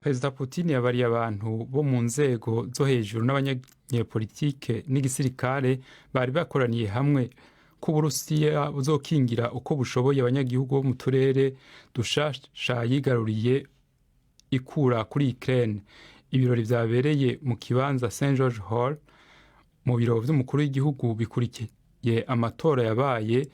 Perezida Putin yabariye abantu bo mu nzego zo hejuru n'abanyepolitike n'igisirikare bari bakoraniye hamwe ko Uburusiya buzokingira uko bushoboye abanyagihugu bo mu turere dushasha yigaruriye ikura kuri Ukraine. Ibirori vyabereye mu kibanza St George Hall mu biro vy'umukuru w'igihugu bikurikiye amatora yabaye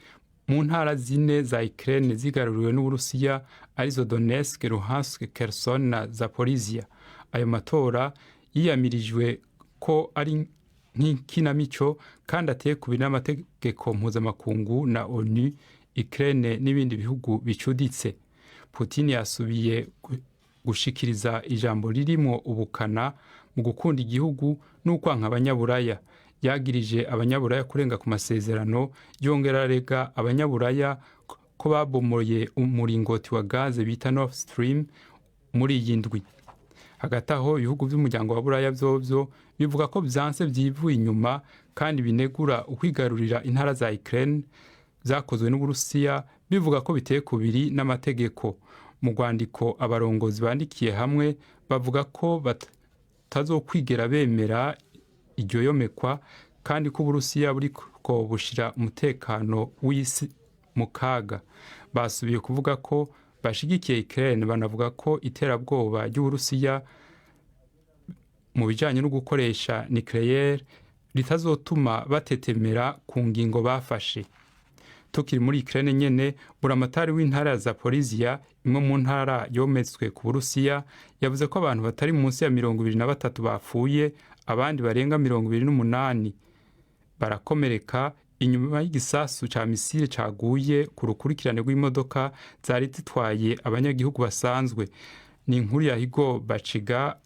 mu ntara zine za Ukraine zigaruriwe n'Uburusiya, arizo Donetsk, Luhansk, Kherson na Zaporizhia. Ayo matora yiyamirijwe ko ari nk'ikinamico kandi ateye kubiri n'amategeko mpuzamakungu na ONU, Ukraine n'ibindi bihugu bicuditse. Putin yasubiye gushikiriza ijambo ririmwo ubukana mu gukunda igihugu n'ukwanka abanyaburaya. Yagirije abanyaburaya kurenga ku masezerano, yongera arega abanyaburaya ko babomoye umuringoti wa gaze bita Nord Stream muri iyi ndwi. Hagati aho, ibihugu by'umuryango wa Buraya vyovyo bivuga ko vyanse vyivuye inyuma kandi binegura ukwigarurira intara za Ukraine vyakozwe n'Uburusiya, bivuga ko biteye kubiri n'amategeko. Mu rwandiko abarongozi bandikiye hamwe, bavuga ko batazokwigera bemera iryo yomekwa kandi ko Uburusiya buriko bushira umutekano w'isi mu kaga. Basubiye kuvuga ko bashigikiye Ukraine, banavuga ko iterabwoba ry'Uburusiya mu bijanye no gukoresha nucléaire ritazotuma batetemera ku ngingo bafashe. Tukiri muri Ukraine nyene, buramatari w'intara ya Zaporizhia, imwe mu ntara yometswe ku Burusiya, yavuze ko abantu batari munsi ya 23 bapfuye, abandi barenga 28 barakomereka inyuma y'igisasu ca missile caguye ku rukurikirane rw'imodoka zari zitwaye abanyagihugu basanzwe. Ni inkuru ya Higo Baciga,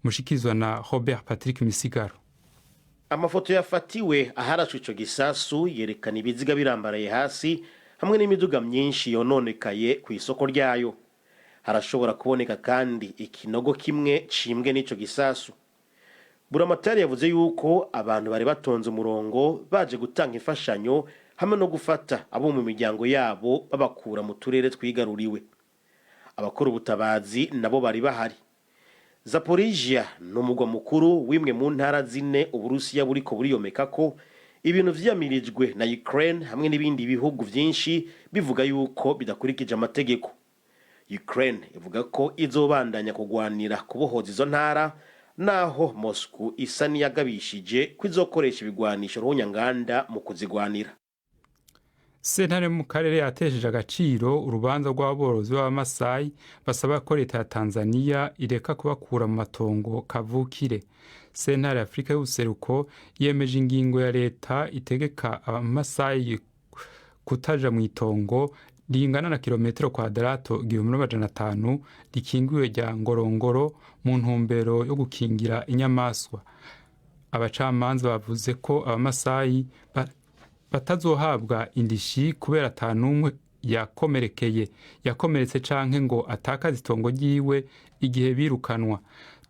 mushikirizwa na Robert Patrick Misigaro. Amafoto yafatiwe aharashwe ico gisasu yerekana ibiziga birambaraye hasi hamwe n'imiduga myinshi yononekaye ku isoko ryayo. Harashobora kuboneka kandi ikinogo kimwe cimbwe n'ico gisasu. Buramatari yavuze yuko abantu bari batonze umurongo baje gutanga imfashanyo hamwe no gufata abo mu miryango yabo babakura mu turere twigaruriwe. Abakora ubutabazi nabo bari bahari. Zaporizhia ni umugwa mukuru w'imwe mu ntara zine Uburusiya buriko buriyomeka ko, ibintu vyiyamirijwe na Ukraine hamwe n'ibindi bihugu vyinshi, bivuga yuko bidakurikije amategeko. Ukraine ivuga ko izobandanya kugwanira kubohoza izo ntara, naho Moscow isa n'iyagabishije ko izokoresha ibigwanisho ruhunyanganda mu kuzigwanira. Sentare mu karere yatesheje agaciro urubanza rw'aborozi b'Abamasayi basaba ko leta ya Tanzania ireka kubakura mu matongo kavukire. Sentare Afurika y'Ubuseruko yemeje ingingo ya leta itegeka Abamasayi kutaja mu itongo ringana na kilometero kwadarato 1500 rikingiwe rya Ngorongoro mu ntumbero yo gukingira inyamaswa. Abacamanza bavuze ko Abamasayi batazohabwa indishi kubera atanumwe yakomerekeye, yakomeretse canke ngo atakaze itongo ryiwe igihe birukanwa.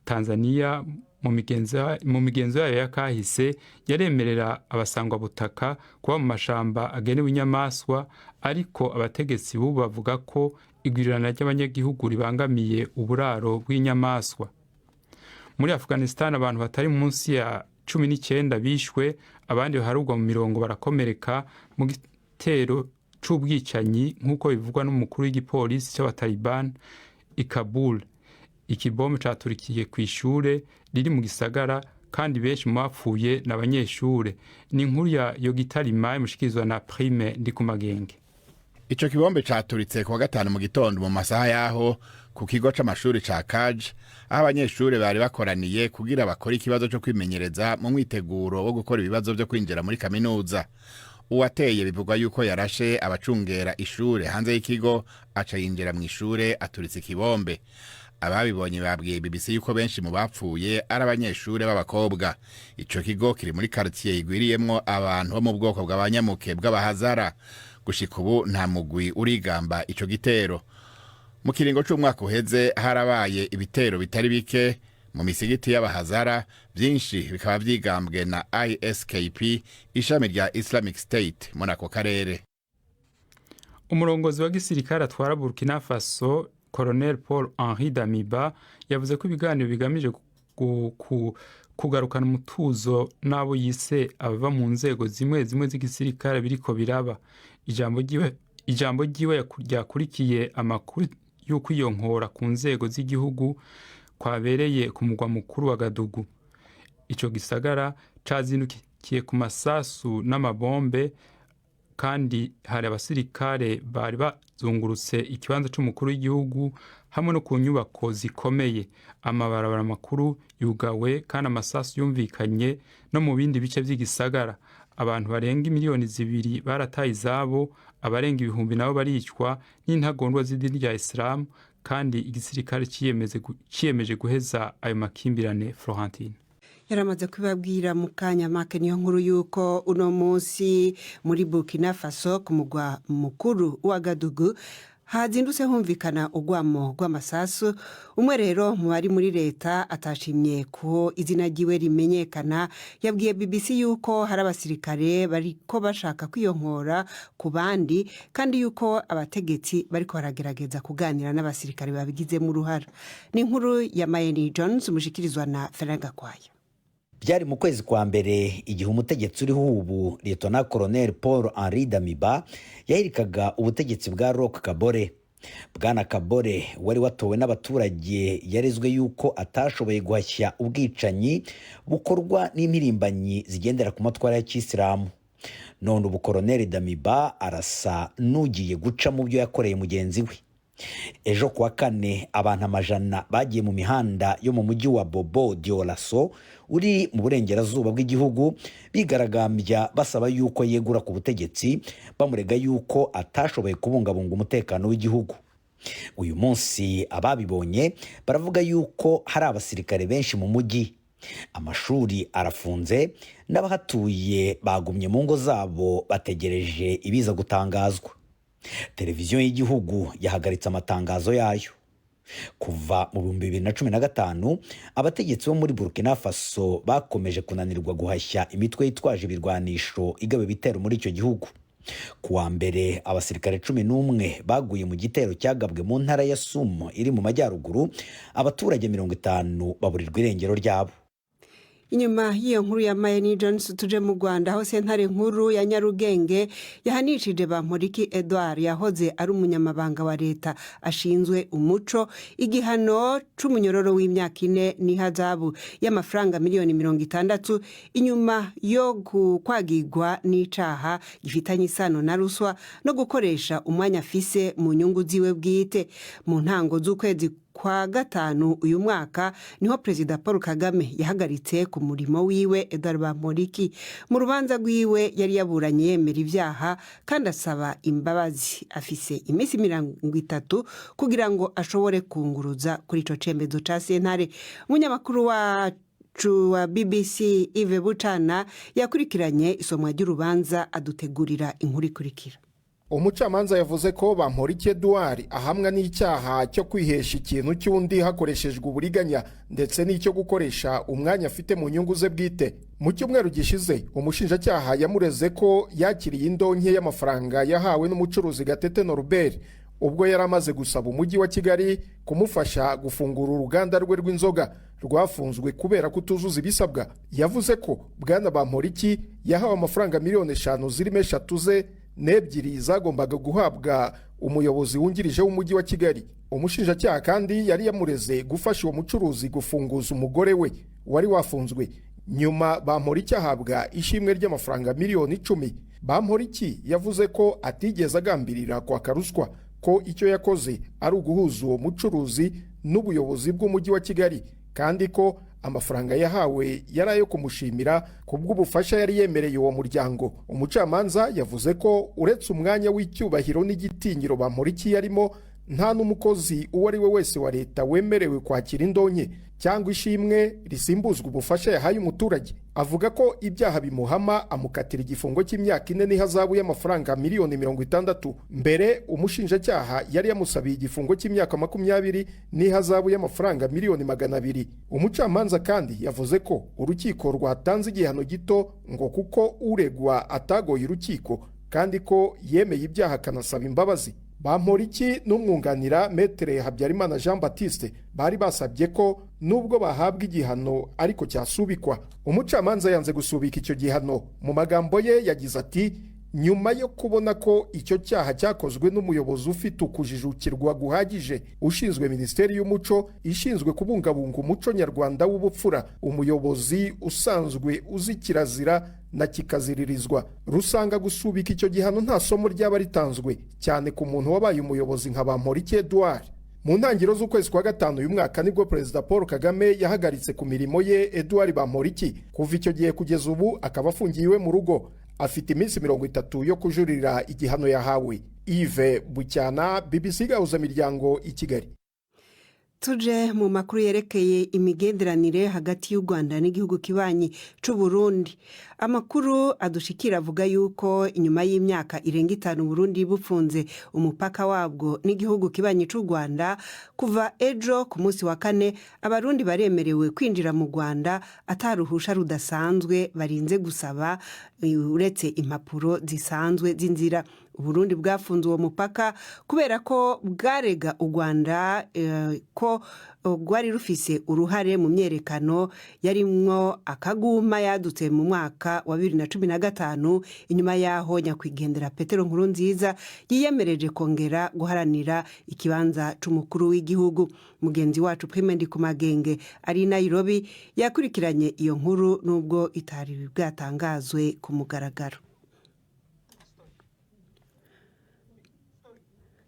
Tanzania mu migenzo yayo yakahise yaremerera abasangwabutaka kuba mu mashamba agenewe inyamaswa, ariko abategetsi bubu bavuga ko igwirirana ry'abanyagihugu ribangamiye uburaro bw'inyamaswa. Muri Afghanistan, abantu batari munsi ya 19 bishwe, abandi baharurwa mu mirongo barakomereka mu gitero c'ubwicanyi, nk'uko bivugwa n'umukuru w'igipolisi c'Abataliban i Kabul. Ikibombe caturikiye kw'ishure riri mu gisagara, kandi benshi mu bapfuye ni abanyeshure. Ni inkuru ya Yogita mushikirizwa na Prime Ndikumagenge. Ico kibombe caturitse kuwa gatanu mu gitondo mu masaha yaho ku kigo c'amashuri ca Kaj, aho abanyeshuri bari bakoraniye kugira bakore ikibazo co kwimenyereza mu mwiteguro wo gukora ibibazo vyo kwinjira muri kaminuza. Uwateye bivugwa yuko yarashe abacungera ishure hanze y'ikigo, aca yinjira mu ishure aturitse ikibombe. Ababibonye babwiye BBC yuko benshi mu bapfuye ari abanyeshure b'abakobwa. Ico kigo kiri muri quartier igwiriyemwo abantu bo mu bwoko bw'abanyamuke bw'Abahazara. Gushika ubu nta mugwi urigamba ico gitero. Mu kiringo c'umwaka uheze harabaye ibitero bitari bike mu misigiti y'Abahazara, vyinshi bikaba vyigambwe na ISKP, ishami rya Islamic State muri ako karere. Umurongozi wa gisirikare atwara Burkina Faso, Colonel Paul Henri Damiba, yavuze ko ibiganiro bigamije kugarukana umutuzo n'abo yise abava mu nzego zimwe zimwe z'igisirikare biriko biraba. Ijambo ryiwe ryakurikiye amakuru y'ukwiyonkora ku nzego z'igihugu kwabereye ku mugwa mukuru Ouagadougou. Ico gisagara cazindukiye ku masasu n'amabombe, kandi hari abasirikare bari bazungurutse ikibanza c'umukuru w'igihugu hamwe no ku nyubako zikomeye. Amabarabara makuru yugawe, kandi amasasu yumvikanye no mu bindi bice vy'igisagara. Abantu barenga miliyoni 2 barataye izabo, abarenga ibihumbi nabo baricwa n'intagondwa z'idini rya Isilamu, kandi igisirikare ciyemeje guheza ayo makimbirane, Florentine. Yaramaze kubabwira mu kanya make niyo nkuru yuko uno munsi muri Burkina Faso, ku mugwa mukuru Ouagadougou, hazindutse humvikana urwamo rw'amasasu. Umwe rero mu bari muri leta atashimye ko izina ryiwe rimenyekana yabwiye BBC yuko hari abasirikare bariko bashaka kwiyonkora ku bandi, kandi yuko abategetsi bariko baragerageza kuganira n'abasirikare babigizemo uruhara. Ni inkuru ya Mayeni Jones, umushikirizwa na Ferran Gakwaya. Byari mu kwezi kwa mbere, igihe umutegetsi uriho ubu, Liyetona Koroneli Paul Henri Damiba, yahirikaga ubutegetsi bwa Roch Kabore. Bwana Kabore wari watowe n'abaturage yarezwe yuko atashoboye guhashya ubwicanyi bukorwa n'impirimbanyi zigendera ku matwara ya kisilamu. None ubu Koroneli Damiba arasa n'ugiye guca mu byo yakoreye mugenzi we. Ejo kuwa kane, abantu amajana bagiye mu mihanda yo mu mujyi wa Bobo Dioulasso uri mu burengerazuba bw'igihugu, bigaragambya basaba yuko yegura ku butegetsi, bamurega yuko atashoboye kubungabunga umutekano w'igihugu. Uyu munsi ababibonye baravuga yuko hari abasirikare benshi mu mujyi, amashuri arafunze, n'abahatuye bagumye mu ngo zabo bategereje ibiza gutangazwa. Televiziyo y'igihugu yahagaritse amatangazo yayo. Kuva mu 2015, abategetsi bo muri Burkina Faso bakomeje kunanirwa guhashya imitwe yitwaje ibirwanisho igaba ibitero muri icyo gihugu. Ku wa mbere, abasirikare 11 baguye mu gitero cyagabwe mu ntara ya Soum iri mu majyaruguru, abaturage 50 baburirwa irengero ryabo. Inyuma y'iyo nkuru ya Mayeni Jones, tuje mu Rwanda, aho Sentare Nkuru ya Nyarugenge yahanishije Bamporiki Edouard, yahoze ari umunyamabanga wa leta ashinzwe umuco, igihano c'umunyororo w'imyaka 4 n'ihazabu y'amafaranga miliyoni 60, inyuma yo kwagirwa n'icaha gifitanye isano na ruswa no gukoresha umwanya afise mu nyungu ziwe bwite. Mu ntango z'ukwezi kwa gatanu uyu mwaka niho Perezida Paul Kagame yahagaritse ku murimo wiwe Edouard Bamporiki. Mu rubanza rwiwe yari yaburanye yemera ibyaha kandi asaba imbabazi. Afise iminsi 30 kugira ngo ashobore kunguruza kuri ico cemezo ca sentare. Umunyamakuru wacu wa BBC Yves Bucana yakurikiranye isomwa ry'urubanza, adutegurira inkuru ikurikira. Umucamanza yavuze ko Bamporiki Edouard ahamwa n'icyaha cyo kwihesha ikintu cy'undi hakoreshejwe uburiganya, ndetse n'icyo gukoresha umwanya afite mu nyungu ze bwite. Mu cyumweru gishize, umushinjacyaha yamureze ko yakiriye indonke y'amafaranga yahawe n'umucuruzi Gatete Norbert, ubwo yari amaze gusaba Umujyi wa Kigali kumufasha gufungura uruganda rwe rw'inzoga rwafunzwe kubera kutuzuza ibisabwa. Yavuze ko Bwana Bamporiki yahawe amafaranga miliyoni 5, zirimo 3 ze n'ebyiri zagombaga guhabwa umuyobozi wungirije w'Umujyi wa Kigali. Umushinjacyaha kandi yari yamureze gufasha uwo mucuruzi gufunguza umugore we wari wafunzwe. Nyuma Bamporiki ahabwa ishimwe ry'amafaranga miliyoni 10. Bamporiki yavuze ko atigeze agambirira kwaka ruswa, ko icyo yakoze ari uguhuza uwo mucuruzi n'ubuyobozi bw'Umujyi wa Kigali, kandi ko amafaranga yahawe yari ayo kumushimira ku bw'ubufasha yari yemereye uwo muryango. Umucamanza yavuze ko uretse umwanya w'icyubahiro n'igitinyiro Bamporiki yarimo, nta n'umukozi uwo ari we wese wa leta wemerewe kwakira indonke cyangwa ishimwe risimbuzwa ubufasha yahaye umuturage. Avuga ko ibyaha bimuhama, amukatira igifungo cy'imyaka 4 n'ihazabu y'amafaranga miliyoni 60. Mbere umushinjacyaha yari yamusabiye igifungo cy'imyaka 20 n'ihazabu y'amafaranga miliyoni 200. Umucamanza kandi yavuze ko urukiko rwatanze igihano gito, ngo kuko uregwa atagoye urukiko, kandi ko yemeye ibyaha akanasaba imbabazi. Bamporiki n'umwunganira Maître Habyarimana Jean Baptiste bari basabye ko nubwo bahabwa igihano ariko cyasubikwa. Umucamanza yanze gusubika icyo gihano. Mu magambo ye yagize ati: "Nyuma yo kubona ko icyo cyaha cyakozwe n'umuyobozi ufite ukujijukirwa guhagije, ushinzwe Minisiteri y'Umuco, ishinzwe kubungabunga umuco nyarwanda w'ubupfura, umuyobozi usanzwe uzi kirazira na kikaziririzwa, rusanga gusubika icyo gihano nta somo ryaba ritanzwe, cyane ku muntu wabaye umuyobozi nka Bamporiki Edouard." Mu ntangiriro z'ukwezi kwa gatanu uyu mwaka nibwo Perezida Paul Kagame yahagaritse ku mirimo ye Edouard Bamporiki. Kuva icyo gihe kugeza ubu akaba afungiye iwe mu rugo. Afite iminsi 30 yo kujuririra igihano yahawe. Yves Bucyana, BBC Gahuza Miryango, i Kigali. Tuje mu makuru yerekeye imigenderanire hagati y'u Rwanda n'igihugu kibanyi c'u Burundi. Amakuru adushikira avuga yuko inyuma y'imyaka irenga 5 Burundi bufunze umupaka wabwo n'igihugu kibanyi c'u Rwanda, kuva ejo ku munsi wa kane Abarundi baremerewe kwinjira mu Rwanda ataruhusha rudasanzwe barinze gusaba, uretse impapuro zisanzwe z'inzira. Uburundi bwafunze uwo mupaka kubera ko bwarega u Rwanda ko rwari rufise uruhare mu myerekano yarimwo akaguma yadutse mu mwaka wa 2015, inyuma yaho nyakwigendera Petero Nkurunziza yiyemereje kongera guharanira ikibanza c'umukuru w'igihugu. Mugenzi wacu Prime Ndikumagenge ari i Nairobi yakurikiranye iyo nkuru, nubwo itari bwatangazwe ku mugaragaro.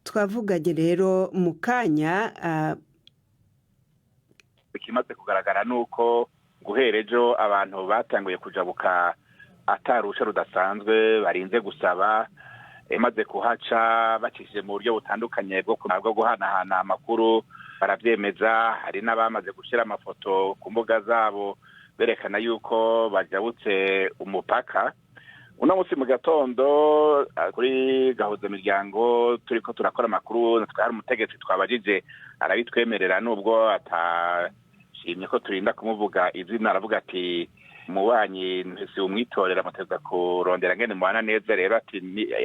Twavuganye rero mu kanya. Ikimaze kugaragara nuko guhera ejo abantu batanguye kujabuka atarusha rudasanzwe barinze gusaba, imaze kuhaca bacishije mu buryo butandukanye bwo guhanahana amakuru, baravyemeza. Hari n'abamaze gushira amafoto ku mbuga zabo berekana yuko bajabutse umupaka. Uno munsi mu gatondo kuri Gahuza Miryango turiko turakora amakuru, twari umutegetsi twabajije arabitwemerera, nubwo atashimye ko turinda kumuvuga izina. Aravuga ati: "Mubanyi si umwitorera, muteza kurondera ngene mubana neza." Rero ati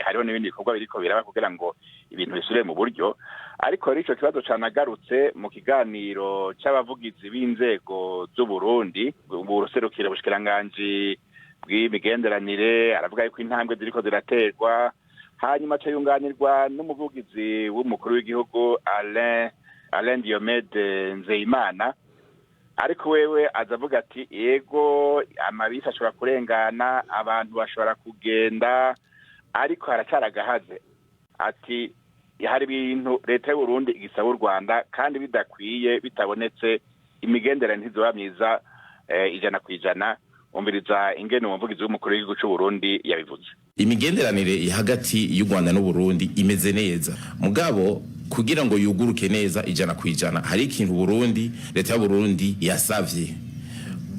hariho n'ibindi bikorwa biriko biraba kugira ngo ibintu bisubire mu buryo. Ariko rero ico kibazo canagarutse mu kiganiro c'abavugizi b'inzego z'Uburundi. Ubuserukira ubushikiranganji bw'imigenderanire aravuga yuko intambwe ziriko ziraterwa, hanyuma aca yunganirwa n'umuvugizi w'umukuru w'igihugu Alain Diomede Nzeyimana. Ariko wewe aza avuga ati: "Yego, amabisi ashobora kurengana, abantu bashobora kugenda, ariko haracyari agahaze." Ati hari ibintu leta y'Uburundi igisaba u Rwanda, kandi bidakwiye, bitabonetse, imigenderanire ntizoba myiza 100%. Umviriza ingene umuvugizi w'umukuru w'igihugu c'u Burundi yabivuze. Imigenderanire hagati y'u Rwanda n'Uburundi imeze neza, mugabo kugira ngo yuguruke neza 100%, hari ikintu Burundi, leta y'Uburundi yasavye.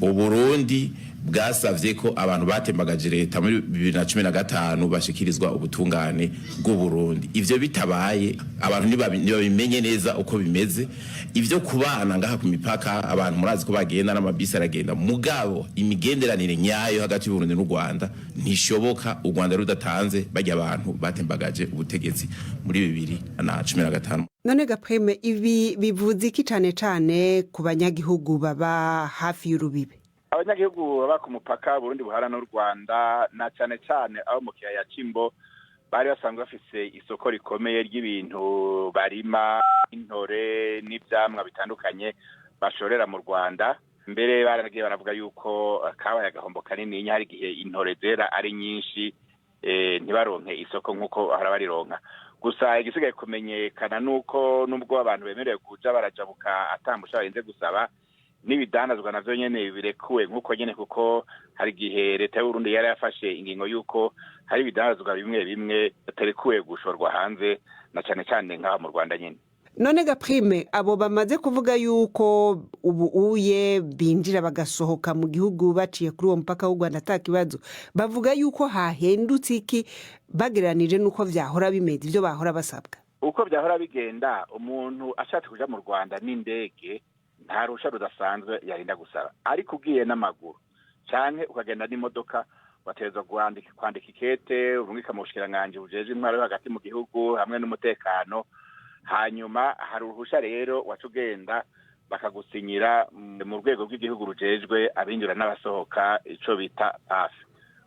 Uburundi bwasavye ko abantu batembagaje leta muri 2015 bashikirizwa ubutungane bw'Uburundi. Ivyo bitabaye, abantu ntibabimenye neza uko bimeze. Ivyo kubana ngaha ku mipaka, abantu murazi ko bagenda n'amabisi aragenda, mugabo imigenderanire nyayo hagati y'Uburundi n'u Rwanda ntishoboka u Rwanda rudatanze barya abantu batembagaje ubutegetsi muri 2015. None Gapreme, ibi bivuze iki cane cane ku banyagihugu baba hafi y'urubibe? Abanyagihugu baba ku mupaka Burundi buhara n'u Rwanda, na cane cane abo mu kiyaya c'Imbo, bari basanzwe bafise isoko rikomeye ry'ibintu barima, intore n'ivyamwa bitandukanye bashorera mu Rwanda. Mbere baragiye baravuga yuko kabaye agahombo kanini, hari igihe intore zera ari nyinshi ntibaronke isoko nk'uko bahora barironka. Gusa igisigaye kumenyekana nuko nubwo abantu bemerewe kuja barajabuka atambusha barinze gusaba, n'ibidandazwa navyo nyene birekuwe nk'uko nyene, kuko hari igihe leta y'Uburundi yari yafashe ingingo y'uko hari ibidandazwa bimwe bimwe bitarekuwe gushorwa hanze, na cane cane nk'aha mu Rwanda nyene. None Gaprime, abo bamaze kuvuga yuko ubu uye binjira bagasohoka mu gihugu baciye kuri uwo mupaka w'u Rwanda ata kibazo, bavuga yuko hahendutse iki bagereranije n'uko vyahora bimeze, ivyo bahora basabwa? Uko vyahora bigenda, umuntu ashatse kuja mu Rwanda n'indege nta ruhusha rudasanzwe yarinda gusaba, ariko ugiye n'amaguru canke ukagenda n'imodoka Wategerezwa kwandika ikete urungika mu bushikiranganji bujejwe intwaro yo hagati mu gihugu hamwe n'umutekano. Hanyuma hari uruhusha rero waca ugenda bakagusinyira mu rwego rw'igihugu rujejwe abinjira n'abasohoka, ico bita pasi.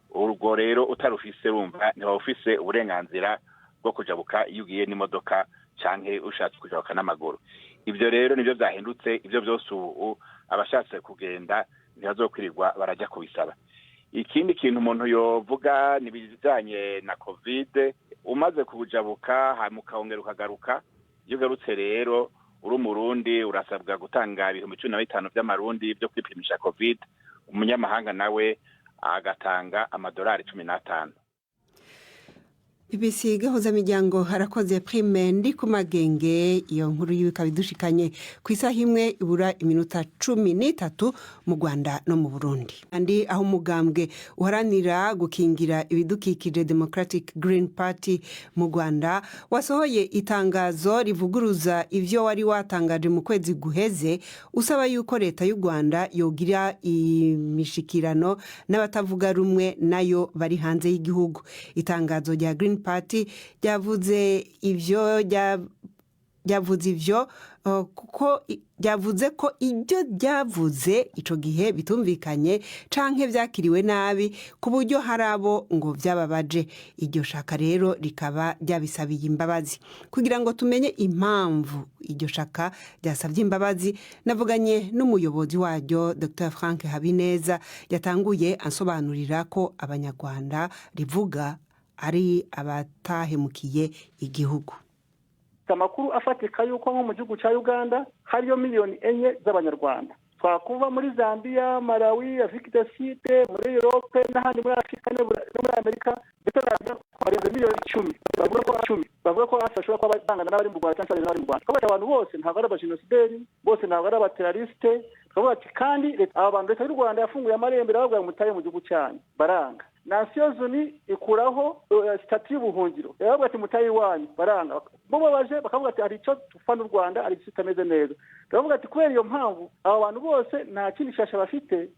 Urwo rero utarufise, rumva ntiwaba ufise uburenganzira bwo kujabuka iyo ugiye n'imodoka canke ushatse kujabuka n'amaguru. Ibyo rero nibyo vyahindutse. Ibyo byose ubu abashatse kugenda ntibazokwirirwa barajya kubisaba. Ikindi kintu umuntu yovuga ni ibijanye na COVID. Umaze kujabuka hanyuma ukongera ukagaruka, iyo ugarutse rero uri Umurundi urasabwa gutanga 15,000 vy'amarundi byo kwipimisha COVID, umunyamahanga nawe agatanga amadolari 15. BBC Gahuzamiryango, harakoze Prime ndi ku magenge. Iyo nkuru y'ikaba idushikanye ku isaha 1:13 mu Rwanda no mu Burundi. Andi aho umugambwe uharanira gukingira ibidukikije Democratic Green Party mu Rwanda wasohoye itangazo rivuguruza ivyo wari watangaje mu kwezi guheze, usaba yuko leta y'u Rwanda yogira imishikirano n'abatavuga rumwe nayo bari hanze y'igihugu. Itangazo rya Green Party ryavuze ivyo kuko ryavuze ko ibyo ryavuze ico gihe bitumvikanye canke vyakiriwe nabi, ku buryo hari abo ngo vyababaje. Iryo shaka rero rikaba ryabisabiye imbabazi. Kugira ngo tumenye impamvu iryo shaka ryasabye imbabazi, navuganye n'umuyobozi waryo Dr Frank Habineza. Yatanguye ansobanurira ko Abanyarwanda rivuga ari abatahemukiye igihugu. Amakuru afatika yuko nko mu gihugu cya Uganda hariyo miliyoni 4 z'Abanyarwanda. Twakuva muri Zambia, Malawi, Afrique du Sud, muri Europe n'ahandi muri Afurika no muri Amerika, ndetse barenze miliyoni 10 bavuga ko 10 bavuga ko hafi bashobora kuba bangana n'abari mu Rwanda cyangwa n'abari mu Rwanda. Twavuga abantu bose ntabwo ari abajenosideri, bose ntabwo ari abaterroriste. Twavuga ati kandi aba bantu leta y'u Rwanda yafunguye amarembo, irababwira ngo mutahe mu gihugu cyanyu, baranga. Nations Unies ikuraho statut y'ubuhungiro, iravuga ati mutahe iwanyu, baranga. Bo babaje bakavuga ati hari icyo dupfa n'u Rwanda, hari icyo kitameze neza. Turavuga ati kubera iyo mpamvu aba bantu bose nta kindi shasha bafite,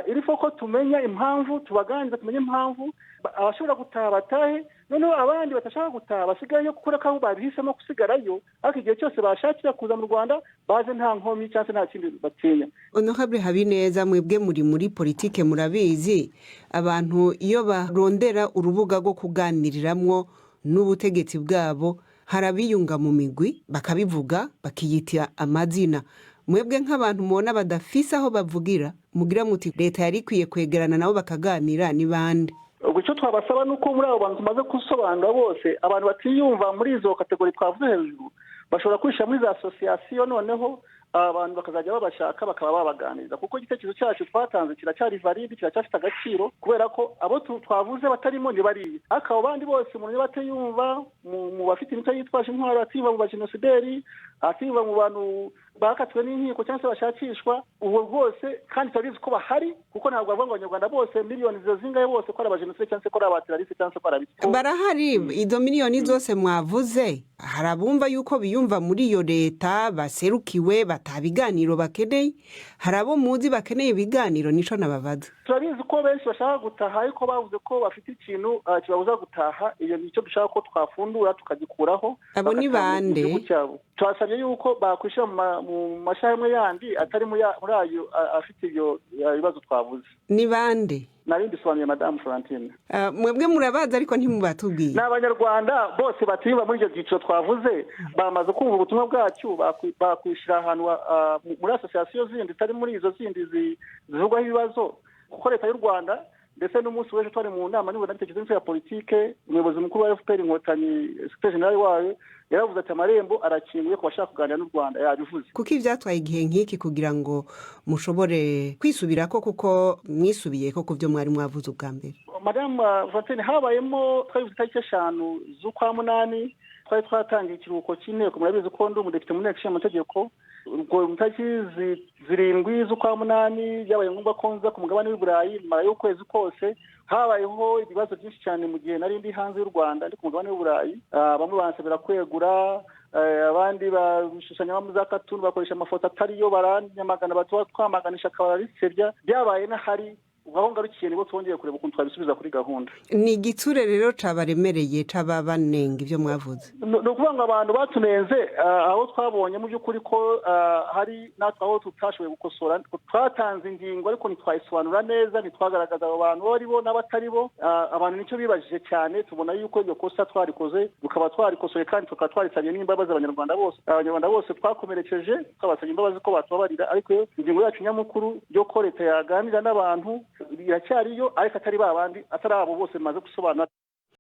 iri ko tumenya impamvu, tubaganiriza tumenye impamvu. Abashobora gutaha batahe, noneho abandi badashaka gutaha basigayeyo kubera ko aho babihisemo gusigarayo, ariko igihe cyose bashakira kuza mu Rwanda baze nta nkomyi cyangwa se nta kindi batinya. Honorable Habineza, mwebwe muri politike murabizi, abantu iyo barondera urubuga rwo kuganiriramwo n'ubutegetsi bwabo, hari abiyunga mu migwi bakabivuga, bakiyita amazina. Mwebwe nk'abantu mubona badafise aho bavugira, mugira muti leta yari ikwiye kwegerana nabo bakaganira, ni bande? Ubwo icyo twabasaba ni uko muri abo bantu tumaze gusobanura bose, abantu batiyumva muri izo catégories twavuze hejuru, bashobora kwishyira muri za association, noneho abantu bakazajya babashaka bakaba babaganiriza, kuko igitekerezo cyacu twatanze kiracyari valide, kiracyafite agaciro, kubera ko abo twavuze batarimo ni bariya. Ariko abo bandi bose, umuntu niba atiyumva mu bafite imitwe yitwaje intwaro, atiyumva mu bajenosideri, atiyumva mu bantu bakatiwe n'inkiko cyangwa se bashakishwa, ubwo bwose kandi turabizi ko bahari, kuko ntabwo bavuga ngo Abanyarwanda bose miliyoni zingahe bose ko ari abajenosideri cyangwa se ko ari abaterroriste cyangwa se ko ari abiki. Barahari izo miliyoni zose mwavuze. Hari abumva yuko biyumva muri iyo leta baserukiwe, batabiganiro bakeneye. Hari abo muzi bakeneye ibiganiro? Nico nababaza. Turabizi ko benshi bashaka gutaha, ariko bavuze ko bafite ikintu kibabuza gutaha. Iyo nicyo dushaka ko twafundura tukagikuraho. Abo ni bagataha mu bande? gihugu cyabo. Twasabye yuko bakwishyira mu mashyirahamwe yandi atari muri ayo afite ibyo bibazo twavuze. Ni bande? Nari mbisobanuye, Madamu Florentine. Mwebwe murabazi ariko ntimubatubwiye. Ni Abanyarwanda bose batiyumva muri ibyo byiciro twavuze. Bamaze kumva ubutumwa bwacu, bakwishyira ahantu muri association zindi zitari muri izo zindi zivugwaho ibibazo, kuko leta y'u Rwanda, ndetse n'umunsi w'ejo twari mu nama nyunguranabitekerezo ya politike, umuyobozi mukuru wa FPR Inkotanyi, secrétaire général wayo, yaravuze ati amarembo arakinguye ku bashaka kuganira n'u Rwanda, yabivuze. Kuko ibyatwaye igihe nk'iki kugira ngo mushobore kwisubirako, kuko mwisubiye ko ku byo mwari mwavuze ubwa mbere? Madamu Florentine, habayemo, twabivuze itariki 5 z'ukwa munani, twari twatangiye ikiruhuko cy'inteko. Murabizi ko ndi umudepite mu nteko ishinga amategeko. Ubwo mu tariki 7 z'ukwa munani byabaye ngombwa ko nza ku mugabane w'i Burayi, mara y'ukwezi kose. Habayeho ibibazo byinshi cyane mu gihe nari ndi hanze y'u Rwanda, ndi ku mugabane w'i Burayi. Bamwe bansabira kwegura, abandi bashushanya za cartoon, bakoresha amafoto atariyo, baranyamagana, twamaganisha akaba barabisebya. Byabaye n'ahari. Aho ngarukiye nibwo twongeye kureba ukuntu twabisubiza kuri gahunda. Ni igitsure rero cabaremereye c'ababanenga ibyo mwavuze? Ni ukuvuga ngo abantu batunenze aho twabonye mu by'ukuri ko hari natwe aho tutashoboye gukosora. Twatanze ingingo ariko ntitwayisobanura neza, ntitwagaragaza abo bantu abo ari bo n'abatari bo. Abantu nicyo bibajije cyane. Tubona yuko iryo kosa twarikoze, tukaba twarikosoye kandi tukaba twarisabye n'imbabazi abanyarwanda bose. Abanyarwanda bose twakomerekeje twabasabye imbabazi ko batubabarira, ariko ingingo yacu nyamukuru yo ko leta yaganira n'abantu iracyariyo, ariko atari ba bandi, atari abo bose bimaze gusobanura.